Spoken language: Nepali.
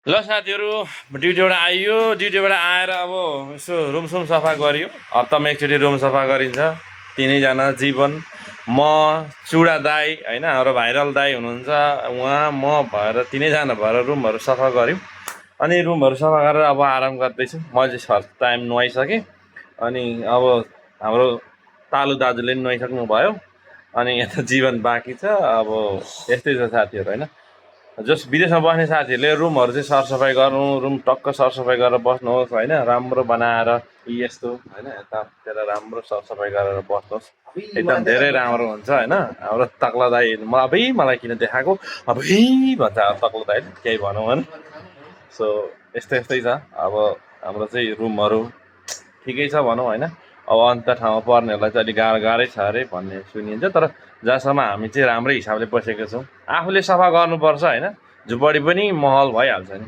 ल साथीहरू ड्युटीबाट आइयो ड्युटीबाट आएर अब यसो रुमसुम सफा गरियो हप्तामा एकचोटि रुम सफा गरिन्छ तिनैजना जीवन म चुडा दाई होइन हाम्रो भाइरल दाई हुनुहुन्छ उहाँ म भएर तिनैजना भएर रुमहरू सफा गऱ्यौँ अनि रुमहरू सफा गरेर अब आराम गर्दैछु मैले फर्स्ट टाइम नुहाइसकेँ अनि अब हाम्रो तालु दाजुले पनि नुहाइसक्नु भयो अनि यता जीवन बाँकी छ अब यस्तै छ साथीहरू होइन जस विदेशमा बस्ने साथीहरूले रुमहरू चाहिँ सरसफाइ गर्नु रुम टक्क सरसफाइ गरेर बस्नुहोस् होइन राम्रो बनाएर यस्तो होइन यतातिर राम्रो सरसफाइ गरेर बस्नुहोस् एकदम धेरै राम्रो हुन्छ होइन हाम्रो तक्ला दाई मलाई किन देखाएको अबै भन्छ तक्ला दाइले केही भनौँ भने सो यस्तै यस्तै छ अब हाम्रो चाहिँ रुमहरू ठिकै छ भनौँ होइन अब अन्त ठाउँमा पर्नेहरूलाई चाहिँ अलिक गाह्रै छ अरे भन्ने सुनिन्छ तर जहाँसम्म हामी चाहिँ राम्रै हिसाबले बसेको छौँ आफूले सफा गर्नुपर्छ होइन झुपडी पनि महल भइहाल्छ नि